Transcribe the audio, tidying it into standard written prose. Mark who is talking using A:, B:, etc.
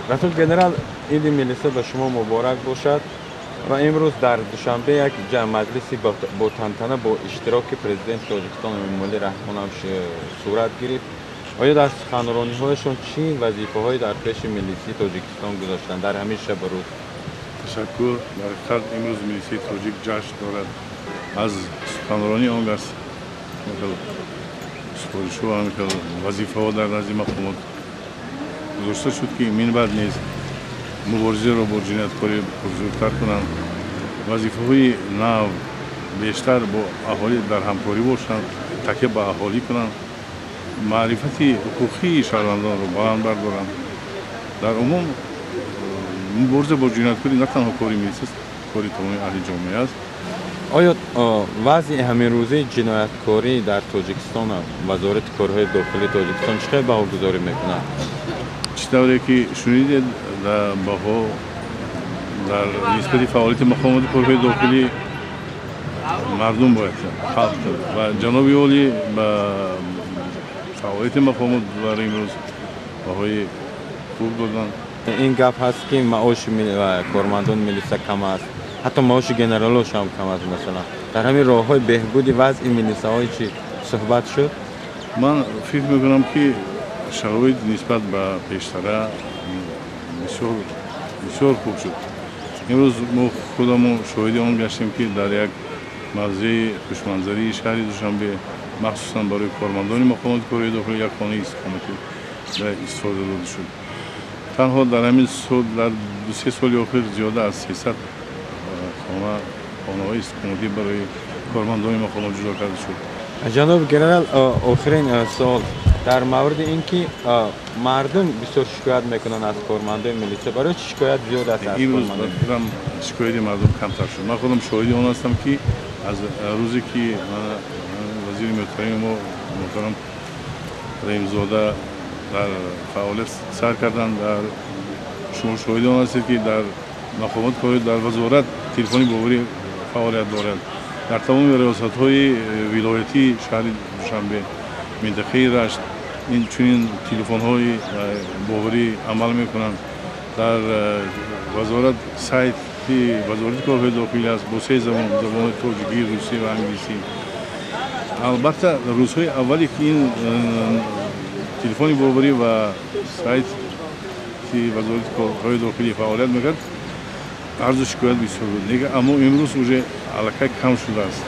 A: Рафиқ генерал, иди милиса ба шумо муборак бошад. Ва имрӯз дар Душанбе як маҷлиси бо тантана бо иштироки президенти Тоҷикистон Эмомалӣ Раҳмон ҳам сурат гирифт. Оё дар суханрониҳояшон чӣ вазифаҳое дар пеши милисии Тоҷикистон гузоштанд дар ҳамин шабу рӯз?
B: Ташаккур. Дар ҳақиқат, имрӯз милисияи тоҷик ҷашн дорад. Аз суханронии он кас супоришҳо, ҳамин вазифаҳо дар назди мақомот гузошта шуд, ки минбаъд низ муборизаро бо ҷинояткорӣ пурзӯртар кунанд, вазифаҳои нав, бештар бо аҳолӣ дар ҳамкорӣ бошанд, такя ба аҳолӣ кунанд, маърифати ҳуқуқии шаҳрвандонро баланд бардоранд. Дар умум, мубориза бо ҷинояткорӣ на танҳо кори милисия аст, кори тамоми аҳли ҷомеа аст.
A: Оё вазъи ҳаминрӯзаи ҷинояткорӣ дар Тоҷикистон Вазорати корҳои дохилии Тоҷикистон чӣ хел баҳогузорӣ мекунад?
B: Чӣ тавре ки шунидед, баҳо дар нисбати фаъолияти мақомоти корҳои дохилӣ мардум бояд, халқ ва ҷаноби олӣ ба фаъолияти мақомот бар имрӯз баҳои хуб доданд.
A: Ин гап ҳаст, ки маоши кормандони милиса кам аст, ҳатто маоши генералош ҳам кам аст. Масалан, дар ҳамин роҳҳои беҳбуди вазъи милисаҳои чӣ суҳбат шуд?
B: Ман фикр мекунам, ки шароит нисбат ба пештара бисёр бисёр хуб шуд. Имрӯз мо худамон шоҳиди он гаштем, ки дар як мавзеи хушманзарии шаҳри Душанбе махсусан барои кормандони мақомоти корҳои дохилӣ як хонаи истиқоматӣ истифода дода шуд. Танҳо дар ҳамин сол, дар 2-се соли охир, зиёда аз 300 хона, хонаҳои истиқоматӣ барои кормандони мақомот ҷудо карда шуд.
A: Ҷаноби генерал, охирин суол дар мавриди ин ки мардум бисёр шикоят мекунанд аз кормандои милиса. Барои чӣ шикоят зиёд аст аз
B: Имрӯз ба фикрам, шикояти мардум камтар шуд. Ман худам шоҳиди он ҳастам, ки аз рӯзе ки вазири муҳтарами мо, муҳтарам Раҳимзода, дар фаъолият сар карданд, дар шумо шоҳиди он ҳастед, ки дар мақомот кори дар вазорат телефони боварӣ фаъолият дорад. Дар тамоми риёсатҳои вилоятии шаҳри Душанбе, минтақаи Рашт ин чунин телефонҳои боварӣ амал мекунанд. Дар вазорат сайти Вазорати корҳои дохилӣ аст бо се забон: забони тоҷикӣ, русӣ ва англисӣ. Албатта, рӯзҳои аввале ки ин телефони боварӣ ва сайти Вазорати корҳои дохилӣ фаъолият мекард, арзу шикоят бисёр буд, аммо имрӯз уже аллакай кам шудааст.